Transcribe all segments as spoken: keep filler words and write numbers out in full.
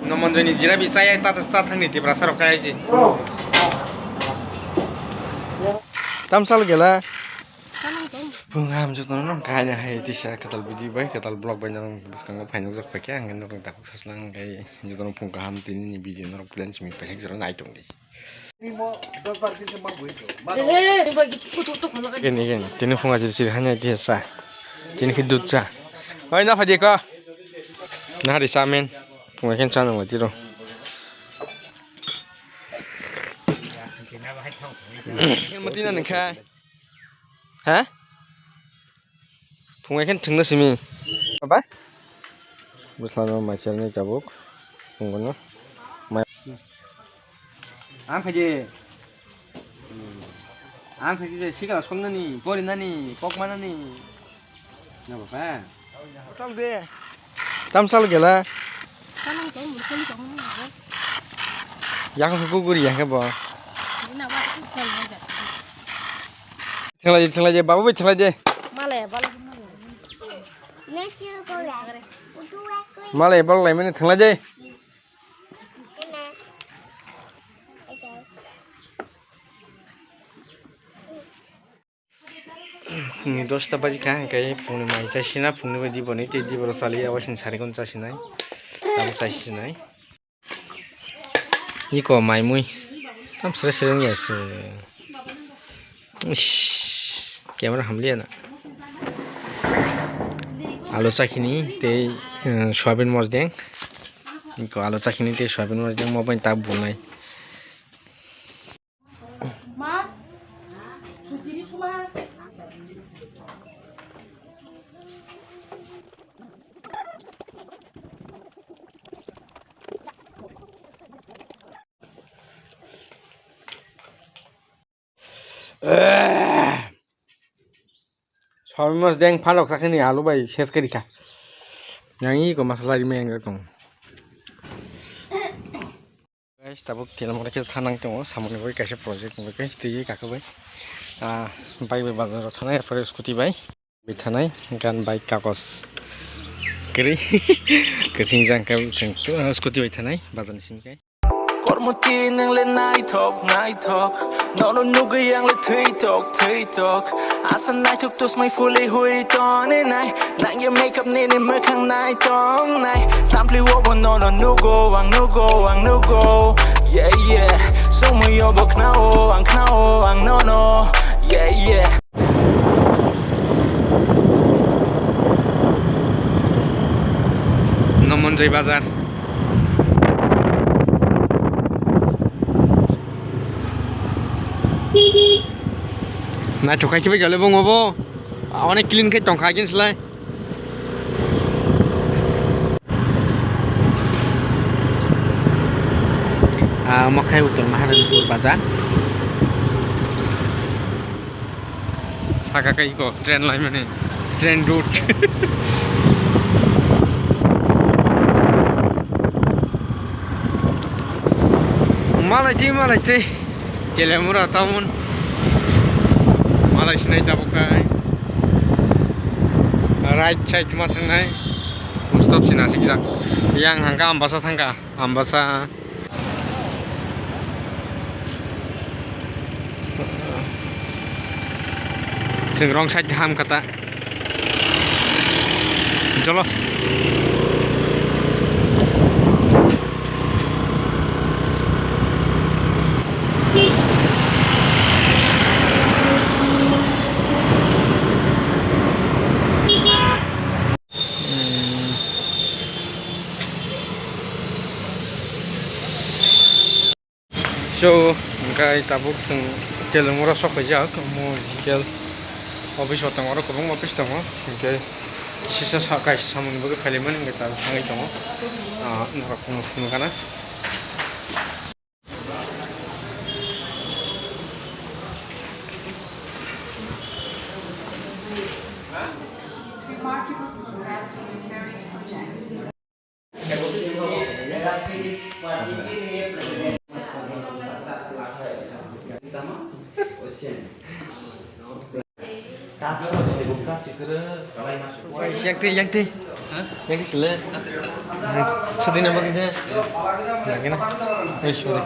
Nomonjoi ni jirabi chaya ta ta thangni Tiprasa rok kaya si. Tamsal gela. Phung ham jotono kaya hai tisa katal video bai katal vlog bai nang bwskango phainukjak phaikhe ang nokni takhuk saslang khe jotono phung kaham tini ni video norok plan simi paithak jora nai tongdi. Gini gini tini phung aji sir hanya dia sa tini khi dut sa. Oi na phadi ko. Na hari samen phung khen sa nang tiro. Mati na nengkha. Ha? Phung ekhen thwngna simi. Baba? Bwsano mai chelni tabuk. Phungono. Mai. Ang khaje. Ang khaje sikla songnani, porinani, pokmanani. Na baba. Tal de. Tamsal gela. Kanang tong, muslim tong. Yang kuguri yang bo. Ina ba sal na ja. Thenglai, thenglai je, babu bai thenglai je. Malai, bal. Next year ko ya. Utu ek ko. Malai, bal lai mene thenglai je. Kena. Phungni dosta baji kha, hingke phungni mai chai sina, phungni bai diboni, tei diboro chali, awai sini sarikon chai sinai, abo chai sinai. Iko mai mui tam sere sere wngya se. Ish, camera hamliya na. Alu chakini tei, eh, soyabin mosdeng. Iko alu chakini tei soyabin mosdeng mo bai tak bunai. Ma, sujiri suma. Soyabin mosdeng phalok sakani alu bai ses kari kha. Yang iko masala rime yang tong. Guys, tabuk tela mora khe thanang tongo, samani bai kaisa project bai khe twi kaka bai. Ah, bike bai bazar o thanai, apore scooty bai. Bai thanai, gan bai kagos. Kri. Kaching jang khe chwng tu, ah, scooty bai thanai, bazar ni simi kai. Kormo twi nwng le naithok, naithok. Nono nugwi ang le thwi tok, thwi tok. Asa naithok tusmai fuli hui toni nai. Nangya makeup nini mwkhang nai tong nai. Sampli obo nono nugo, ang nugo, ang nugo. Yeah, yeah. Sumui obo khnao, ang khnao, ang nono. Yeah, yeah. Nomonjoi bazar. Naithok khai khibai gale bongo bo. Onek clean khai tongkha agin slai. Ah, omo khai Uttor Maharanipur bazar. Saka kai ko train line mane train route. Malai tei, malai tei. Telemura town. Malai sinai tabuk khai. Right side ma thangnai. Bus stop sina sikjak. Yang hangka Ambasa thangka. Ambasa. Chwng wrong side ham kata. Cholo. So, hingke tabuk chwng Telemura sok paijak, omo G K L office o tongo, oro kwbangma office tongo, hingke kisa sa kaisa samung bagwi phailaimani hingke tabuk thangwi tongo, ah, norok phunukgana. Remarkable progress in its various projects. Yang twi, yang twi. Yang twi sile. Sudi nama kita. Lagi na. Eh, sorry.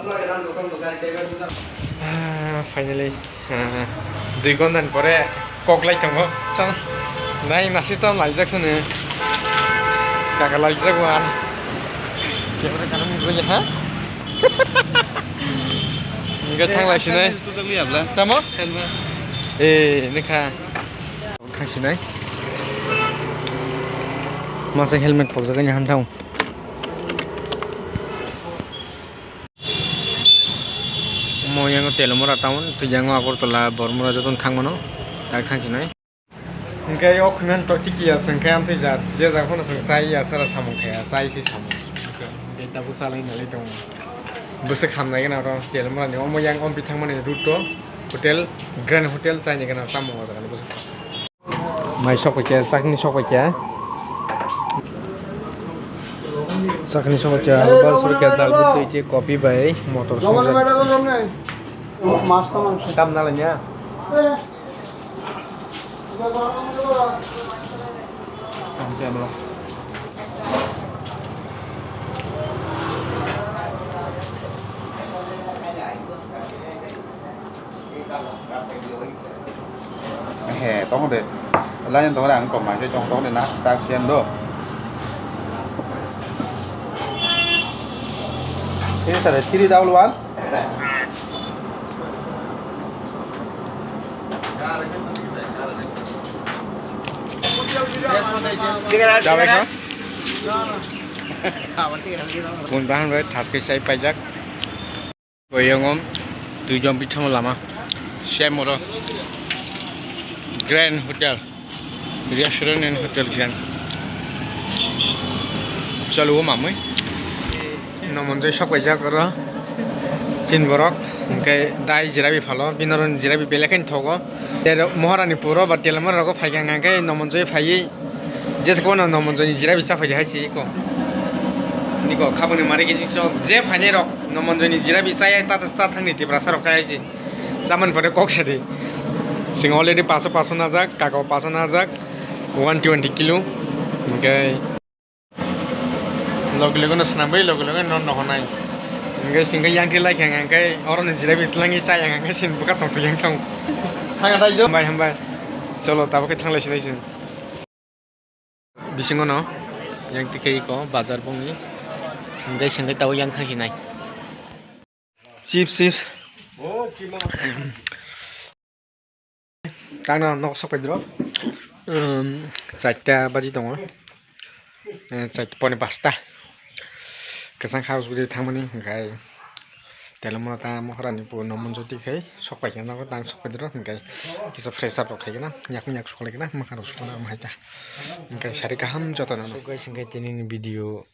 Ah, finally. Ah, dui ghonta ni pore kok lai tongo. Nai nasi to laijak sini. Kaka laijak wan. Kebra kanam guli ha? Enggak thang lai sini. Tamo? Eh, ini kha. Thang sinai. Masa helmet pokjagani han thang. Mo yango Telamura town, twi yango Agartala, Bormura joto thang mano. Tak thang sinai. Hingke o khumyan to tiki ya, sengke am twi jat, je jat phano seng chai ya, sara samung khaya, chai si samung. Dei tabuk salai nalai tongo. Bwswk hamnai gana oro Telamura ni, omo yang om pi thangmani route to hotel, Grand Hotel chaini gana samung o jaga ni bwswk. Mai sokphaikha, chakni sokphaikha. Chakni sokphaikha, alba sokphaikha, dal bwtwi tei kopi bai motor sokjak. Tam nalanya. He, tongo de. Lain tongo de, ang kok mai se tong tongo de na, tak siyan do. Ini tadi three double one. Jabai kha? Bun bahan bai thas kai sai paijak. Boyong om duijon bichongo lama. Same oro Grand Hotel, Restaurant and Hotel Grand. Chalo o mamui. Nomonjoi sok paijak oro. Chin borok hingke dai jirabi phalo. Bini oro jirabi belai kheno thogo. Tei Maharani puro ba Telamura rogo phaikha hingke Nomonjoi phaiwi. Jesa kono Nomonjoi ni jirabi chaphai hai se eko. Niko khabangni mari kijing sok je phainai rok Nomonjoi ni jirabi chaya ta ta thangni Tiprasa rok khai se. Chaman pore kok sadi. Sing already paso paso najak, kako paso najak, one twenty kilo. Hingke logi logi no swnambai logi logi no nohonai. Hingke singke yang khe lai khe hingke oro ni jirabi tlangi chaya hingke sin buka tong yang tong. Hambai hambai. Cholo tabuk khe thanglai sinai sin. Bisingo no yang tikhe iko bazar bongni hingke singke tabuk yang thang sinai. Chips, chips. Tangna nok sok pedro. Um, chaita baji tongo. Eh, chaita poni pasta. Kesang house budi thangmani hingkai. Telamura ta Maharani puro Nomonjoi twi khai sok paikha nogo tang sok pedro hingkai. Kisa fresh up rok khaikhe na yak yak sok laikhe na makhang rok sok na mahai ta. Hingkai sari kaham joto no. So guys, hingkai tini ni video.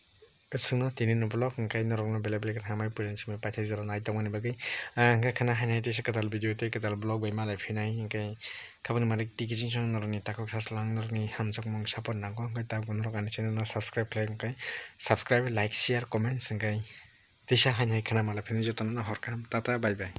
Chwngno tini ni vlog hwnkhe norokno belai belai khe hambai puila simi paithak jora naitokmani bagwi. Ah, hwnkhe khwna haino tei kwtal video tei kwtal vlog bai malai phinai hwnkhe khabangni malik tei kiching chong norokni takhuk saslang norokni hamjakmung support nango hwnkhe tabuk norok ani channel no subscribe khlai hwnkhe subscribe, like, share, comments hwnkhe teisa haino hai khwna malai phinai jotono hor kaham tata bye bye.